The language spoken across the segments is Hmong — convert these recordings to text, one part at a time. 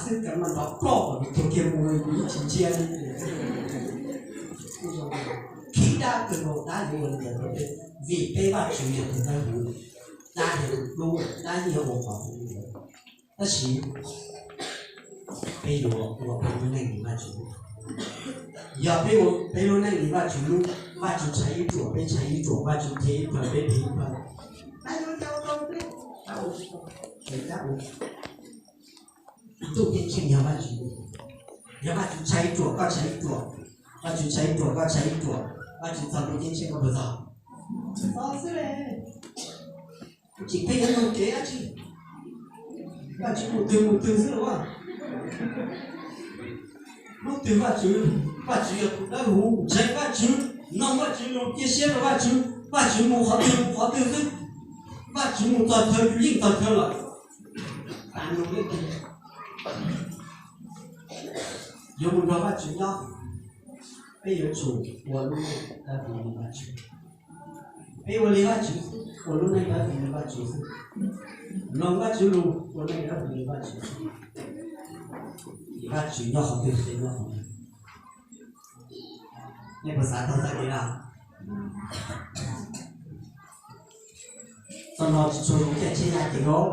Xwb, cov no nrov ploj kom nws tuag kiag mus, nws tsis ntsia li. Khib dab kawg nkaus, dab yuav ua li ntawd rau peb, vim peb Vajtswv yog tus dawb huv, dab yog tus hlub, dab yeej yuav ua qhov hlub li ntawd. Tab sis peb yuav ua peb lub neej li Vajtswv. Yog peb ua peb lub neej li Vajtswv lub, Vajtswv tshaib ib ruam peb tshaib ib ruam, Vajtswv phem ib plawg peb phem ib plawg, dab yuav ua tau peb, dab ua tsis tau, dab ua. Ntuj ceeb tsheej yog Vajtswv, yog Vajtswv tshaib ib ruam koj tshaib ib ruam, Vajtswv tshaib ib ruam koj tshaib ib ruam, Vajtswv txog ntuj ceeb tsheej koj puas txog? Txog xwb le. Tsis pheej yuav nug kev dab tsi, Vajtswv mus twg mus twg xwb los. Hnub twg Vajtswv, Vajtswv yog tus dawb huv, ntseeg Vajtswv, mloog Vajtswv lus, cia siab rau Vajtswv, Vajtswv mus qhov twg mus qhov twg xwb, Vajtswv mus txog chaw yus yeej txog chaw lawm. Tas lus, yuav mus nrog Vajtswv nyob, peb yuav tsum ua lub neej dawb huv li Vajtswv. Peb ua li Vajtswv xwb, ua lub neej dawb huv li Vajtswv xwb, mloog Vajtswv lus, ua neej dawb huv li Vajtswv xwb, ces Vajtswv nyob qhov twg peb nyob qhov ntawd. Nej puas xav tau txoj kev no? Txoj no tsis tshua zoo thiaj tsheb ya ces os.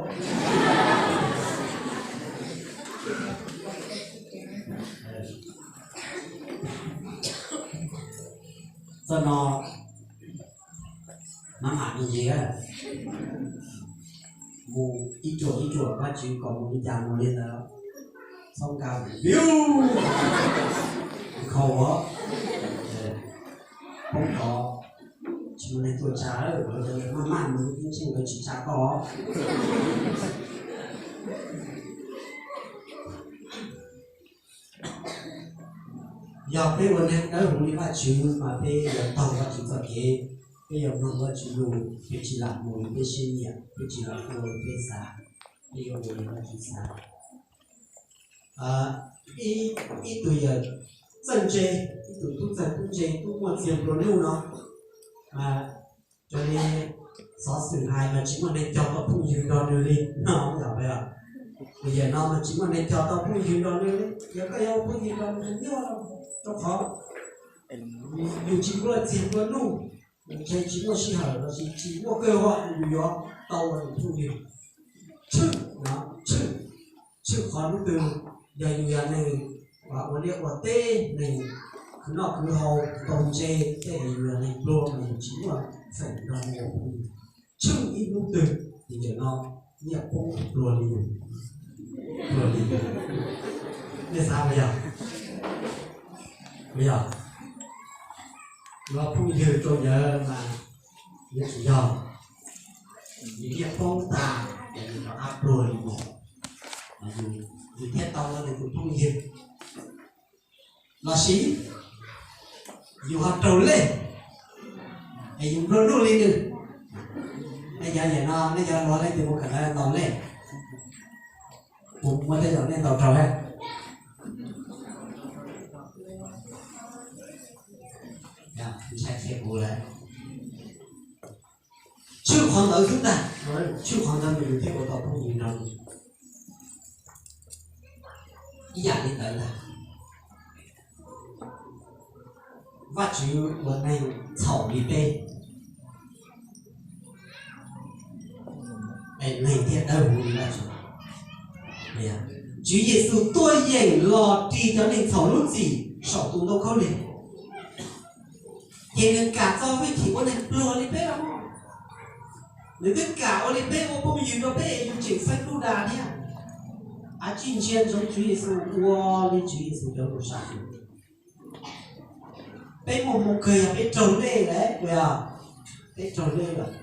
Txoj no maj mam me ntsis, mus ib ruam ib ruam, Vajtswv kom mus li cas mus li ntawd, txhob nkag view, khaus os, poob tod, tsis muaj neeg tuaj tsa, maj maj mus, ceeb tsheej nkawd tsis tsa koj. Yog peb ua neeg dawb huv li Vajtswv mas peb yuav taug Vajtswv txoj kev, peb yuav mloog Vajtswv lus, peb tsis lam mus li peb siab nyiam, peb tsis lam ua li peb xav, peb yuav ua li Vajtswv xav. Ib tug yawg txawj ntse, ib tug tub txawj tub ntse, tub muaj txiag nplua nuj no, raws li xov xwm hais mas tsis muaj neeg cog tau phooj ywg nrog nws li no, yog peb os. Tus yawg no mas tsis muaj neeg cog tau phooj ywg nrog nws li, yog koj yuav ua phooj ywg nrog nws nyuaj, rau qhov yus tsis muaj txiag nplua nuj, ntshe tsis muaj sij hawm los sis tsis muaj kawg, yus yuav tau ua nws phooj ywg. Tshwj, tshwj, tshwj qhov hnub twg yog yus yog neeg ua liaj ua teb, neeg khwv noj khwv haus ntaus ntses, tej yus yog neeg pluag mas yus tsis muaj feem nrog nws ua phooj ywg. Tshwj ib hnub twg, tus yawg no nyiaj poob pluag li yus, pluag li yus. Nej xav puas yog? Puas yog? Yus phooj ywg rau yawg mas yuav tsum yog yus nyiaj poob tag, yus rov qab pluag li mus, yus thiaj tau ua nws tus phooj ywg. Los sis yus ho raug lej, es yus nplua nuj li nws. Nej cov yawm no, nej cov hluas leej twg mus kawm ntawv ntaus lej? Kuv muab tej zaum nej ntaus raug. Ntshai qhia kuv lawm. Tshwj qhov ntawd xwb ntag, tshwj qhov ntawd nws thiaj ua tau phooj ywg nrog. Ib yam li ntawd ntag, Vajtswv ua neeg txhaum li peb, es neeg thiaj dawb huv li Vajtswv. Tswv Yexus tuaj yeem los ris cov neeg txhaum lub txim saum tus ntoo khaub lig, ces nws kam txo hwj chim ua neeg pluag li peb los. Nws twb kam ua li peb ua phooj ywg rau peb es yus tseem feeb dub da thiab. Ab, tsis ntsia ntsoov Tswv Yexus ua li Tswv Yexus cov lus sam. Peb muaj hmoo kawg yog peb raug lej lawm, peb raug lej lawm.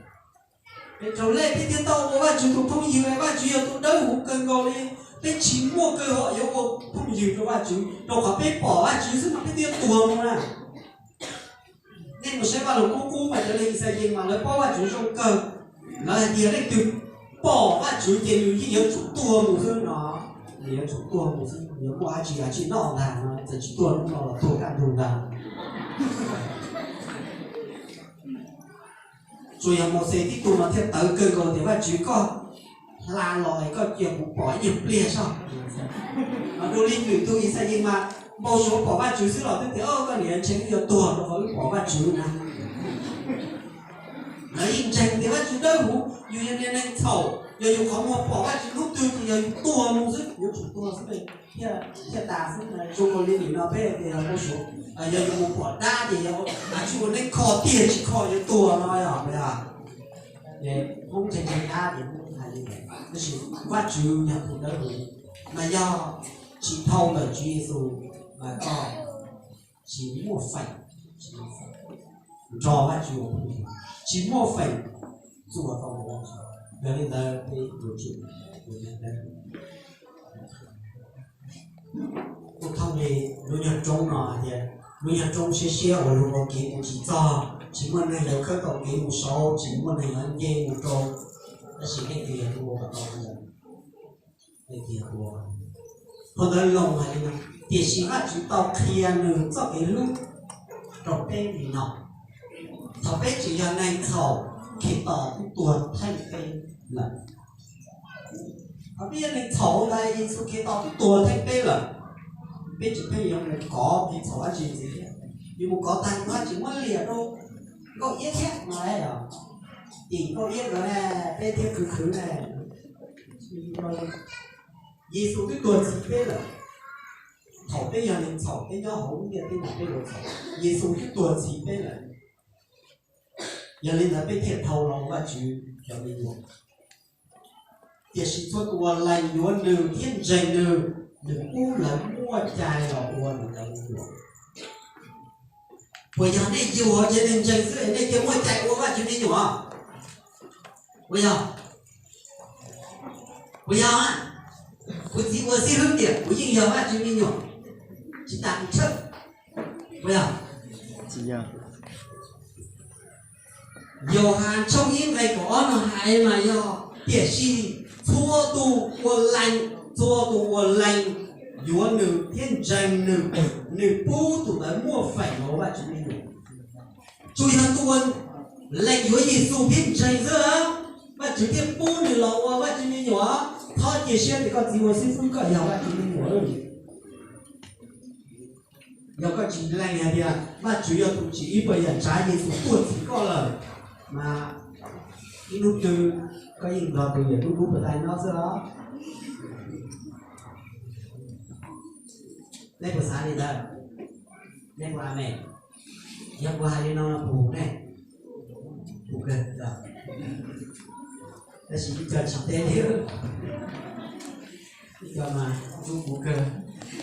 Peb raug lej peb thiaj tau ua Vajtswv tus phooj ywg, Vajtswv yog tus dawb huv kawg nkaus li. Peb tsis muaj kawg hom yuav ua phooj ywg rau Vajtswv, rau qhov peb pom Vajtswv xwb mas peb thiaj tuag mus na. Nej mus saib Vaj Lug Kub Kub mas cov neeg Yixalayees mas lawv paub Vajtswv zoo kawg. Lawv hais tias leej twg pom Vajtswv ces nws yeej yuav tsum tuag mus xwb no. Nws yuav tsum tuag mus xwb, yuav muaj dab tsi dab tsi noj ntag no, txawm tsis tuag hnub no los tuag kaj ntug ntag. Tsuas yog Mauxes tib tug mas thiaj tawv kawg nkaus tias, Vajtswv, koj hla los es koj cia kuv pom ib nyuag pliag soj. Mas dua li lwm tus Ixayees mas npau suav pom Vajtswv xwb los twb tias, o, koj niam ntshai wb yuav tuag rau qhov wb pom Vajtswv na. Lawv yeej ntseeg tias Vajtswv dawb huv, yus yog niag neeg txhaum, yog yus qhov muag pom Vajtswv lub twg ces yog yus tuag mus xwb, yuav tsum tuag xwb, thiaj tas xwb. Zoo li nim no peb tias npau suav, yog yus mus pom dab ces yog tsis ua neej kho tiag, tsis kho yuav tuag no yog. Hmoob ntseeg ntseeg dab ces Hmoob hais li ntawd, tab sis Vajtswv yog tus dawb huv, mas yog tsis dhau ntawm Tswv Yexus mas koj tsis muaj feem, tsis muaj feem nrog Vajtswv ua phooj ywg, tsis muaj feem txuas tau ntawm Vajtswv. Yog li ntawd peb yuav tsum ua neej dawb huv. Kuj thooj li lub nyuag roob no hais tias lub nyuag roob siab siab uas luag ua kev mus tsis txog, tsis muaj neeg yuav khawb tau kev mus saud, tsis muaj neeg yuav nce mus rau, tab sis leej twg yog tus ua kom tau ntawd? Leej twg yog tus ua? Qhov ntawd Loos hais li no, tiam sis Vajtswv tau qhia nws txoj kev hlub rau peb li no, thaum peb tseem yog neeg txhaum, Khetos twb tuag theej peb lawm. Thaum peb yog neeg txhaum ntawd Yexus Khetos twb tuag theej peb lawm. Peb tseem pheej yuav mus kov kev txhaum dab tsi ntxiv thiab? Yuav mus kov tag tus dab tsi muab liam rau Nkauj Iab thiab no, tim Nkauj Iab nkawd peb thiaj khwv khwv na. Yexus twb tuag txhiv peb lawm. Thaum peb yog neeg txhaum, peb nyob hauv lub ntiaj teb no peb los txhaum, Yexus twb tuag txhiv peb lawm. Yog li ntawd peb thiaj dhau los ua Vajtswv cov me nyuam. Tiam sis txhua tus uas lees yuav nws thiab ntseeg nws, nws pub lawv muaj cai los ua nws cov me nyuam. Puas yog nej yug hauv tsev neeg ntseeg xwb es nej cia muaj cai ua Vajtswv me nyuam? Puas yog? Puas yog? Kuv txiv ua xib hwb tias kuv yeej yog Vajtswv me nyuam, tsis tas kuv tshawj. Puas yog? Yauhas tshooj ib nqe kaum ob no hais mas yog, tiam sis txhua tus ua lees, txhua tus uas lees yuav nws thiab ntseeg nws, nws pub tus ntawd muaj feem los ua Vajtswv me nyuam. Tsuas yog tus uas lees yuav Yexus thiab ntseeg xwb, Vajtswv thiaj pub nws los ua Vajtswv me nyuam. Thov cia siab tias koj txiv ua xib hwb koj yog Vajtswv me nyuam. Yog koj tsis lees hais tias Vajtswv yog tus tsim ib puas yam tsav Yexus tuag txhiv koj lawm, mas ib hnub twg koj yeej nrog tus yawm dub dub puag ta nyob xwb os. Nej puas xav li ntawd? Nej puas amen? Yog kuv hais li no puas huv nej? Puas kawg, tab sis ib co tsis teb li. Ib co mas ntxub kuv kawg,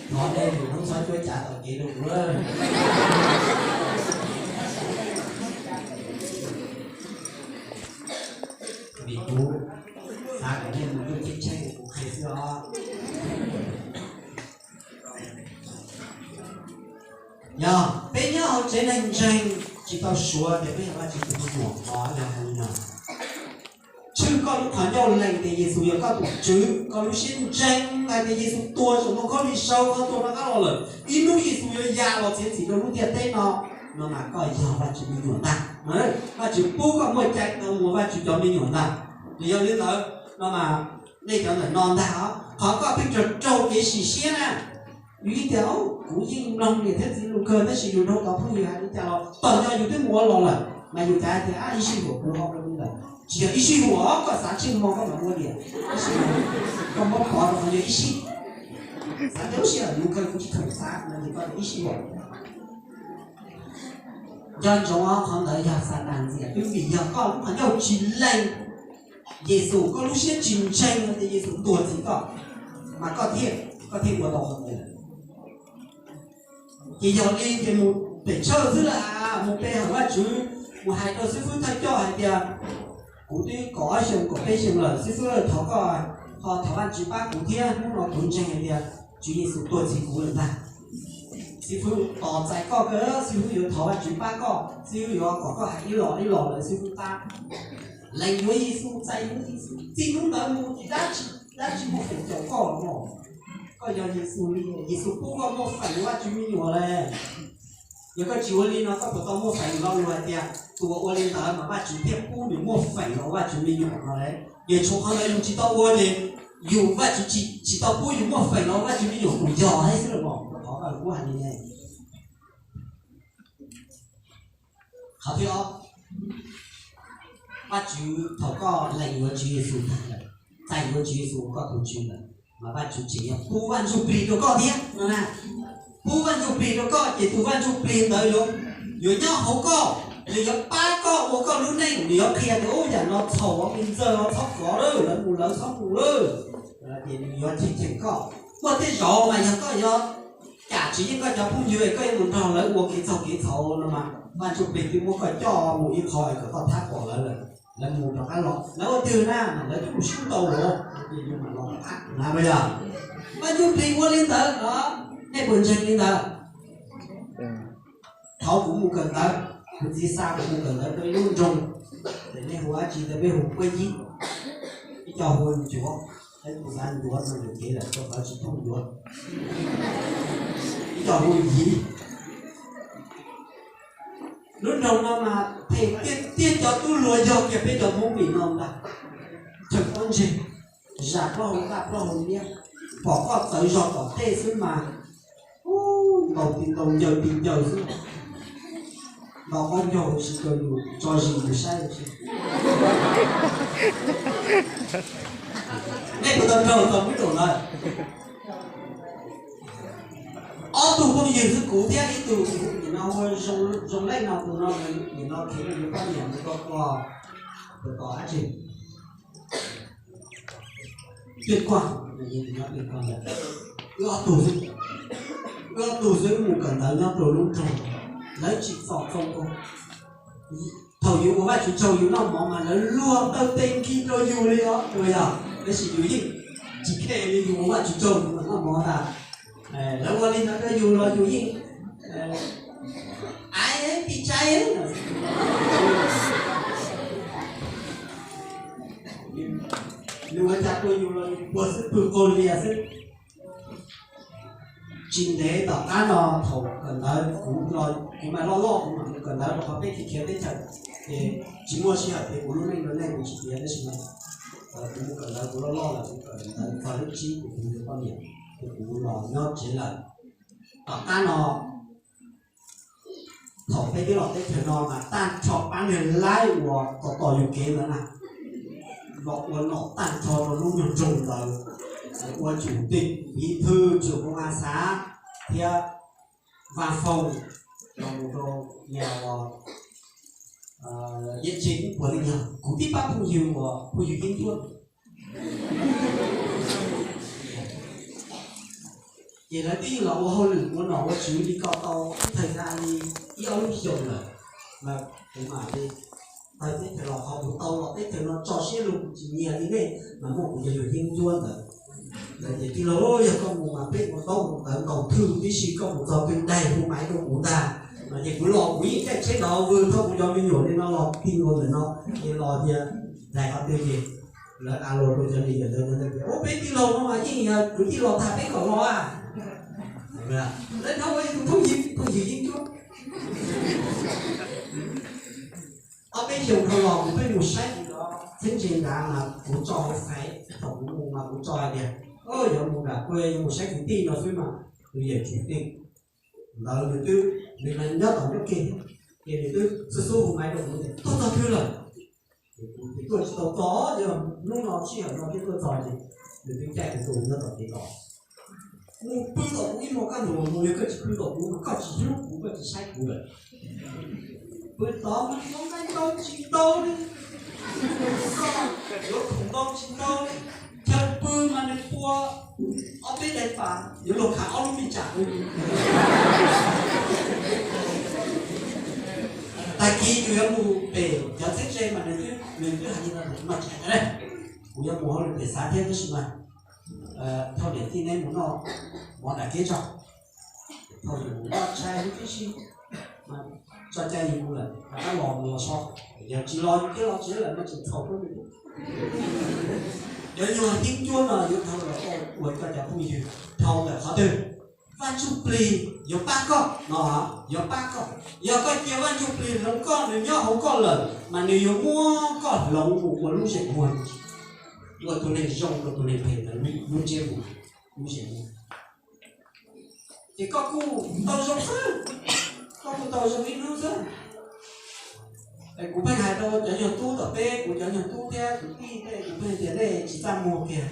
thov nej lwm hnub txhob cuab cav tom kev rau kuv. Vim kuv xav kom nej mus ntuj ceeb tsheej kuv qhia xwb os. Yog peb nyob hauv tsev neeg ntseeg tsis tau suav ces peb yog Vajtswv tus me nyuam os, yog hais li no. Tshwj koj lub qhov ncauj lees tias Yexus yog koj tus Tswv, koj lub siab ntseeg hais tias Yexus tuag saum ntoo khaub lig, sau kho tuag rov qab los lawm, ib hnub Yexus yuav ya los txiav txim rau lub ntiaj teb no, no mas koj yog Vajtswv me nyuam ntag. Vajtswv pub koj muaj cai tau mus Vajtswv cov me nyuam ntag. Yog li ntawd no mas nej cov ntawm no ntag os, qhov koj pheej raug raug kev sim siab na, yus yeej tias kuv yeej mloog niam thiab txiv lus kawg tab sis yus dhau tau phooj ywg hais li cas los txawm yog yus twb mus ua los lawm mas yus cav tias ib sij huam kuv ho ua li ntawd. Tsis yog ib sij huam, koj xav tsheej hmo koj mam ua niam, tab sis koj muab pov rau qhov yog ib sij. Xav tias ib sij hawm yus kawg kuv tsis kheev xav no ces koj ib sij huam. Nco ntsoov qhov ntawd yog Xatas ntxias, twb vim yog koj lub qhov ncauj tsis lees Yexus, koj lub siab tsis ntseeg tias Yexus tuag txhiv koj, mas koj thiaj, koj thiaj ua tau qhov ntawd. Ces yog li ces mus pem church xwb las, mus pe hawm Vajtswv, mus hais rau xib fwb thawj coj hais tias kuv twb kaum ob xyoos kaum peb xyoos lawm, xib fwb thov koj ho thov Vajtswv pab kuv thiab, hnub no kuv ntseeg hais tias Tswv Yexus tuag txhiv kuv lawm ntag. Xib fwb tos txais koj kawg, xib fwb yuav thov Vajtswv pab koj, xib fwb yuav kom koj hais ib los ib los lawm xib fwb pab. Lees yuav Yexus, txais yuav Yexus, txij hnub ntawd mus dab tsi, dab tsi muaj feem caum koj los? Koj yog Yexus li, Yexus pub koj muaj feem ua Vajtswv me nyuam lawm. Yog koj tsis ua li no koj puas tau muaj feem? Lo lus hais tias tus uas ua li ntawd mas Vajtswv thiaj pub nws muaj feem los ua Vajtswv me nyuam no lauj. Vim tshuav qhov ntawd yus tsis tau ua ces Yus Vajtswv tsis, tsis tau pub yus muaj feem los Vajtswv me nyuam mus yog thiab xwb los mas, qhov Vajtswv hais li ne. Qhov thib ob, Vajtswv thaum koj lees yuav Tswv Yexus tag lawm, txais yuav Tswv Yexus ua koj tus Tswv lawm, mas Vajtswv tseem yuav pub Vaj Ntsuj Plig rau koj thiab no na. Pub Vaj Ntsuj Plig rau koj ces tus Vaj Ntsuj Plig ntawd yuav, yuav nyob hauv koj, nws yuav pab koj ua koj lub neej, nws yuav qhia tias, ub, yam no txhaum, me ntxawg, txhob kov lawm, lawv mus lawv txhob mus lawm. Ces nws yuav cheem cheem koj. Muaj tej zaum mas yog koj yuav cam tsis yeej koj cov phooj ywg, koj yuav mus nrog lawv ua kev txhaum kev txhaum no mas Vaj Ntsuj Plig twb muab koj coj mus ib qho es kom koj thab pom lawv lawm, lawv mus rov qab los, lawv ua twg na, lawv twb mus sib ntau lawm, ces yus mam los rov qab na, puas yog? Vaj Ntsuj Plig ua li ntawd os, nej puas ntseeg li ntawd? Thaum kuv mus kawm ntawv, kuv txiv xa kuv mus kawm ntawv rau ib lub nroog, ces nej hu dab tsi ntawd, peb hu Puab Yib, ib co hu Ncuav, ib tug xav Ncuav no yuam kev lawm, rau qhov tsis thooj Ncuav, ib co hu Yiv. Lub nroog no mas phem tiag tiag, cov tub hluas yog kiag peb cov Hmoob Vim no ntag, cheem pob ntseg, zam plaub hau ntaj plaub hau liab, pom koj txawv zog tom tej xwb mas ntaus tis ntaus ncaws tis ncaws xwb. Ntaus qaub ncaug huv si rau yus tso zis yus saib. Nej puas tau raug txog lub nroog ntawd? Ob tug phooj ywg xwb, kuv thiab ib tug nim no hu Zoo Leej no, tus no nim no khiav mus yuav poj niam mus rau pog, tus tos dab tsi, Tuyên Quang, Tuyên Quang ntawd. Wb ob tug xwb, wb ob tug xwb mus kawm ntawv nyob rau lub nroog, lawv tsim txom txaus nkaus. Thaum yus ua Vajtswv tsaug yus noj mov mas lawv luag taw tes nkig rau yus li os, puas yog? Tab sis yus yeej tsis khe li, yus ua Vajtswv tsaug yus mam noj mov ntag. Lawv ua li ntawd rau yus los yus yeej, ai, pis tsai. Nws ua cas rau yus los yus puag xwb, pw qaug lias xwb. Tsis ntev tom qab no thaum kawm ntawv kuv, kuv mas loj loj kuv mam mus kawm ntawv rau qhov peb khiav khiav teb chaws, ces tsis muaj sij hawm ces kuv lub neej rau nej kuv tsis piav, tab sis mas kuv mus kawm ntawv kuv loj loj lawm, kuv kawm ntawv txog lub tsib ces kuv yuav poj niam, ces kuv los nyob tsev lawm. Tom qab no thaum peb twb los teb chaws no mas tag nrho pab niag laib uas tos tos yus kev ntawd na, los ua nom tag nrho rau lub nyuag nroog ntawd, ua chủ tịch, bí thư trưởng công an xã thiab văn phòng, los mus rau nhà uas Yawm Tsev Puav Leej Yawg, kuv tib pab phooj ywg uas phooj ywg Yeeb Ncuab. Ces lawv twb yeej los ua hauj lwm ua nom ua tswv li ko tau ib thaj tsam li ib ob lub xyoos lawm, mas kuv mam li tawm teb chaws los, qhov kuv tau los teb chaws no tso siab lug kuv tsis nyiam li nej mas muaj kuv cov yawg Yeeb Ncuab ntawd. Lawv tias, tij laug, yog koj mus mas peb ua ntaub ua ntawv ntaus thwj tib si, koj mus txog twg daig hu maiv rau kuv ntag. Mas ces kuv los kuv yeej caij tsheb nrov vwg thauj kuv cov me nyuam li no los ti nkaus ntawm no, ces los tias daig qhov twg ces lawv a los rau cov me nyuam ntawd, ua peb tij laug no mas yeej yog kwv tij los tag peb kom los a. Lawv hnov ua tus phooj ywg, phooj ywg Yeeb Ncuab. Ob peb xyoos dhau los kuv pheej mus saib tus txheeb ze nrad mas kuv tso hauv Face, thaum kuv mus mas kuv tso hais tias, yuav mus nram Kuj, yuav mus saib kwv tij no xwb mas tus yawm tsev Teej ntawd nws twb, nws nyob tom nruab ke, ces nws twb xub xub hu maiv rau kuv tias tuaj txog twg lawm. Ces kuv tias tuaj tsis tau txog, yog hnub no sij hawm no thiaj tuaj txog. Ces nws twb caij kuv tuaj nyob tom kev tos. Mus pw tom kuv ib hmos kaj ntug, mus yog koj tsis pw tom kuv mas koj tsis hlub kuv, koj tsis saib kuv lawm. Pw tod mas yuav nqaij ntau tsis ntau li, yuav khoom ntau tsis ntau li, chaw pw mas nws pua ob peb daim pam, yuav luag khav ob lub me tsam rau yus. Tag kis yus yuav mus pem cov txheeb ze mas nws twb, nws twb hais li no, mas tsis hais li, kuv yuav mus hauj lwm pem xav thiab tab sis mas thauj niam tij neb mus noj mov nram kev tso, thauj yus mus noj tshais tib si, tso cai yus mus lawm rov qab los mus los so, yog tsis los yus thiaj los tsis lawm no tseem txhaum rau nws. Cov nyuag Yeeb Ncuab no yuav dhau los ua koj cov phooj ywg dhau ntawm qhov twg? Vaj Ntsuj Plig yuav pab koj no, yuav pab koj. Yog koj cia Vaj Ntsuj Plig hloov koj, nws nyob hauv koj lawm mas nws yuav muab koj hloov mus ua lub zeem muag. ua tus neeg zoo rau tus neeg phem ntawd lub ntsiab mus, lub ntsiab mus. Ces koj kuj tau zoo xwb, koj kuj tau zoo ib hnub xwb. Kuv pheej hais rau cov nyuag tub tom peb, kuv cov nyuag tub thiab kuv tij tej, kuv pheej tias nej tsis txaj muag kiag.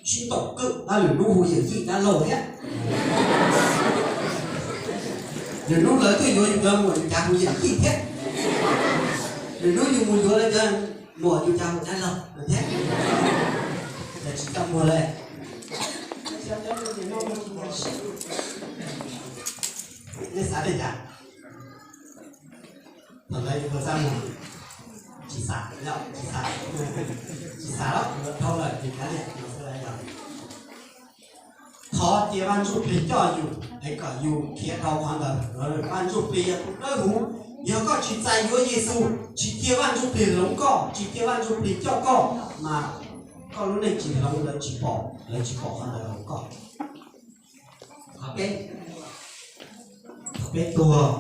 Sib ntaus kawg, lwm hnub hu yawm yij dab laug thiab. Lwm hnub lawv tuaj yuav yus cov muam yus cas hu yawm yij thiab. Lwm hnub yus mus yuav lawv cov muam yus cas hu dab laug thiab. Tsis txaj muag li. Nej xav li cas? Thaum ntawd yus puas txaj muag? Tsis xav, tsis xav, tsis xav los dhau lawm ces kav liam no xwb. Thov cia Vaj Ntsuj Plig coj yus es kom yus khiav dhau qhov ntawd. Vaj Ntsuj Plig yog tus dawb huv, yog koj tsis txais yuav Yexus, tsis cia Vaj Ntsuj Plig hloov koj, tsis cia Vaj Ntsuj Plig coj koj, mas koj lub neej tsis hloov, lawv tsis pom, lawv tsis pom qhov ntawd rau koj. Qhov peb, qhov peb tuag,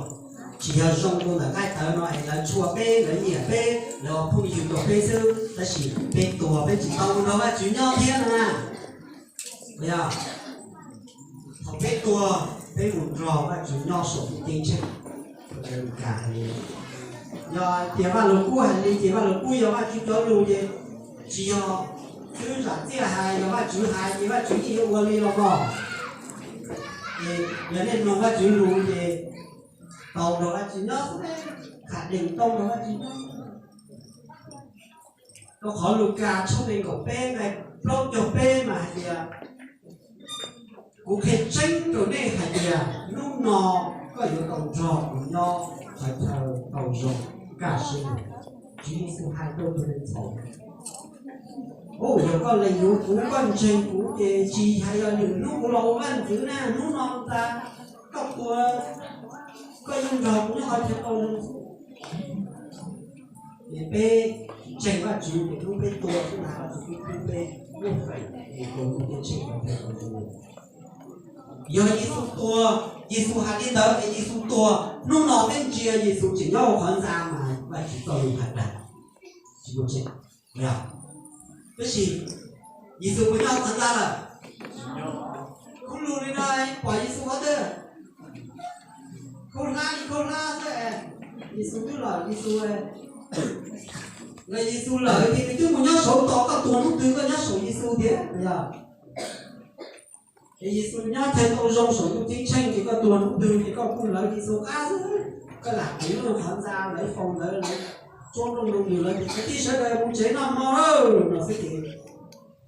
tsis yog zoo rau ntawm nqaij tawv no es lawv tshua peb, lawv nyiam peb, lawv ua phooj ywg rau peb xwb, tab sis peb tuag peb tsis tau mus nrog Vajtswv nyob thiab no na. Yog thaum peb tuag peb mus nrog Vajtswv nyob saum ntuj ceeb tsheej. Yog tias Vaj Lug Kub hais li ces Vaj Lug Kub yog Vajtswv cov lus ces tsis yog xwb zam txiaj hais, yog Vajtswv hais ces Vajtswv yeej yuav ua li los mas. Ces yog nej mloog Vajtswv lus ces tau nrog Vajtswv nyob, kham dees tau nrog Vajtswv nyob. Rau qhov Lukas tshooj nees nkaum peb nqai plaub caug peb mas hais tias, kuv qhia tseeb rau nej hais tias hnub no koj yuav tau nrog kuv nyob qhov chaw tau zoo kaj siab. Tswv Yexus hais rau tus neeg txhaum, yog koj lees yuav kuv, koj ntseeg kuv ces tsis hais yog lwm hnub kuv los ua vaj ntxwv na, hnub no tas koj tuag, koj yeej nrog kuv nyob qhov chaw tau zoo. Ces peb ntseeg Vajtswv ces hnub peb tuag xwb mas Vajtswv twb pub peb muaj feem mus rau ntuj ceeb tsheej qhov chaw tau zoo. Yog Yexus tuag, Yexus hais li ntawd es Yexus tuag, hnub no peb ntsia Yexus tseem nyob hauv qhov ntxa mas Vajtswv txoj lus hais tias tsis muaj tseeb. Tab sis Yexus puas nyob hauv qhov ntxa lawm? Khub lug li no pom Yexus qhov twg? Khaub hlab li khaub hlab xwb. Yexus twb lawm, Yexus, lawm Yexus lawm ces nws twb mus nyob saud tos koj tuag hnub twg koj nyob saum Yexus thiab yog. Es Yexus nyob chaw tau zoo saum ntuj ceeb tsheej ces koj tuag hnub twg ces koj kuj lawv Yexus qab xwb. Koj lam qiv lub qhov ntxa lawv faus ntawd, lawv tsuab nplooj ntoos nws lawv tias kwv tij sawv daws mus tsev noj hmo lawm no xwb ces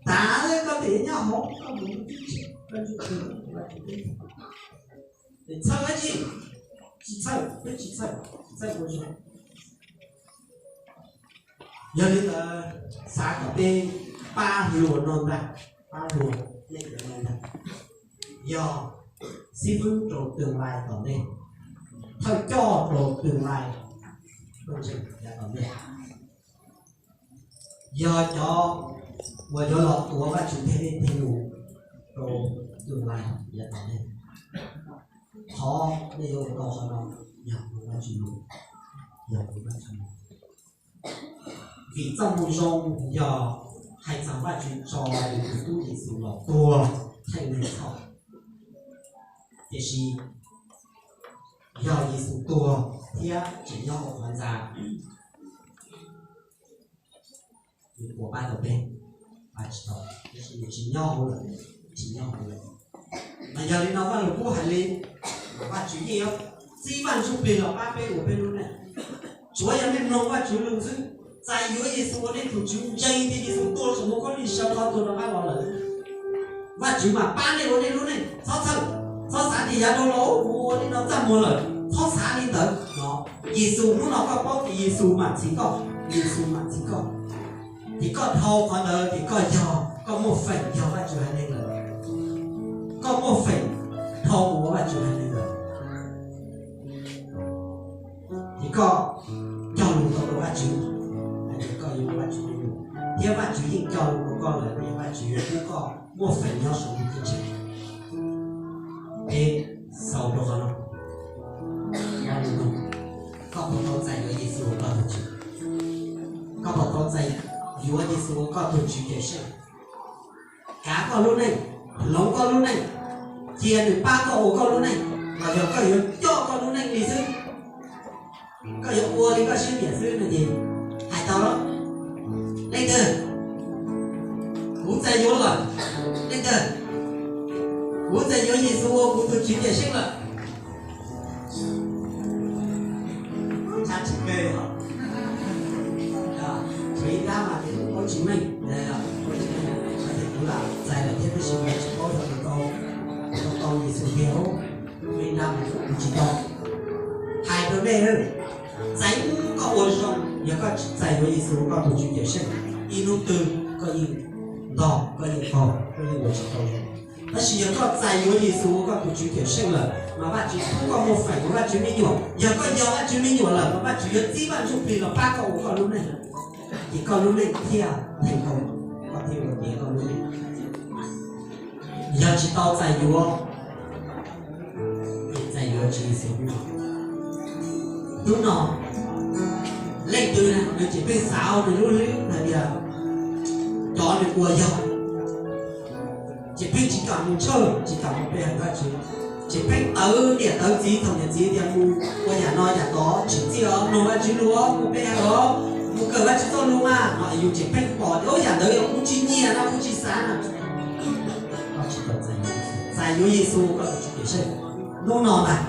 tas, koj tias nyob hauv koj mus ntuj ceeb tsheej, koj ntuj ceeb tsheej, txhawj dab tsi? Tsis txhawj, peb tsis txhawj, txhawj ua zoo. Yog li ntawd xav kom peb pab hluas no ntag, pab hluas nej cov no ntag, yog xib fwb rau tương lai tom ntej, thawj coj rau tương lai, yav tom ntej, yog cov uas yuav los tuav Vajtswv tej dej tej num rau tương lai yav tom ntej. Qhov nej yuav ua tau qhov no yog mus Vajtswv lus, yog mus Vajtswv lus. Vim txoj moo zoo yog hais txog Vajtswv tso nws tus tub Yexus los tuag theej neeg txhaum. Tiam sis yog Yexus tuag thiab tseem nyob hauv qhov ntxa, nws puas pab tau peb? Pab tsis tau, tab sis nws tsis nyob hauv lawm, tsis nyob hauv lawm. Mas yog li no Vaj Lug Kub hais li, Vajtswv yeej yuav txib Vaj Ntsuj Plig los pab peb ua peb lub neej. Tsuav yog nej mloog Vajtswv lus xwb, txais yuav Yexus ua nej tus Tswv, ntseeg tias Yexus tuag saum ntoo khaub lig sawv qhov tuag rov qab los lawm, Vajtswv mam pab nej ua nej lub neej. Txhob txhawj, txhob xav tias yav dhau los kuv ua li no txaj muag lawm, txhob xav li ntawd no. Yexus hnub no koj paub tias Yexus mam txhiv koj, Yexus mam txhiv koj. Ces koj dhau qhov ntawd ces koj yog, koj muaj feem yog Vajtswv haiv neeg lawm. Koj muaj feem dhau mus ua Vajtswv haiv neeg lawm. Ces koj cog lus tau rau Vajtswv hais tias koj yuav ua Vajtswv tus tub, thiab Vajtswv yeej cog lus rau koj lawm tias Vajtswv yuav pub koj muaj feem nyob saum ntuj ceeb tsheej. Peb xaus rau qhov no. Koj puas tau txais yuav Yexus ua koj tus Tswv? Koj puas tau txais yuav Yexus ua koj tus Tswv? Kav koj lub neej, hloov koj lub neej, cia nws pab koj ua koj lub neej, los yog koj yuav coj koj lub neej li xwb, koj yuav ua li koj siab nyiam xwb no ces hais tau lawm. Leej twg, kuv txais yuav lawm. Leej twg, kuv txais yuav Yexus ua kuv tus Tswv Cawm Seej lawm. Tshuav ib nrab mas kuv tsis meej, kuv lam txais lawm thiab tab sis tsis paub tau, tau Yexus tiag. Ib nrab mas kuv tsis tau. Hais rau nej, txais koj ua zoo, yog koj txais yuav Yexus ua koj tus Tswv Cawm Seej, ib hnub twg koj yeej ntog, koj yeej qaug, koj yeej ua tsis tau zoo. Tab sis yog koj txais yuav Yexus ua koj tus Tswv Cawm Seej lawm mas Vajtswv pub koj muaj feem ua Vajtswv me nyuam. Yog koj yog Vajtswv me nyuam lawm mas Vajtswv yuav txib Vaj Ntsuj Plig los pab koj ua koj lub neej, ces koj lub neej thiaj theej tau, koj thiaj ua tiav koj lub neej. Yog tsis tau txais yuav, txais yuav Tswv Yexus hnub no. Hnub no, leej twg nws tseem pheej xav nws lub hlwb hais tias cov nws ua yog, ces pheej tsis kam mus ntshaw, tsis kam mus pe hawm Vajtswv, ces pheej tawv niam tawv txiv, thaum niam txiv tias mus ua yam no yam tod tsim txiaj os, mloog Vajtswv lus os, mus pe hawm os, mus kawm Vajtswv txoj lus mas no, yus tseem pheej pom tias yam ntawd yog kuv tsis nyiam no, kuv tsis xav no. Koj tsis tau txais yuav Yexus ua koj tus Tswv Cawm Seej. Hnub no ntag,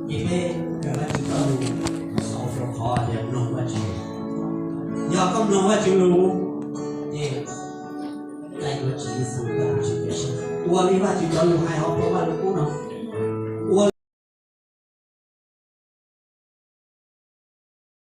ces peb kawm Vajtswv txoj lus, sau rau qhov tias mloog Vajtswv. Yog koj mloog Vajtswv lus, ces txais yuav Tswv Yexus ua koj tus Tswv Cawm Seej, ua li Vajtswv cov lus hais hauv Vaj Lug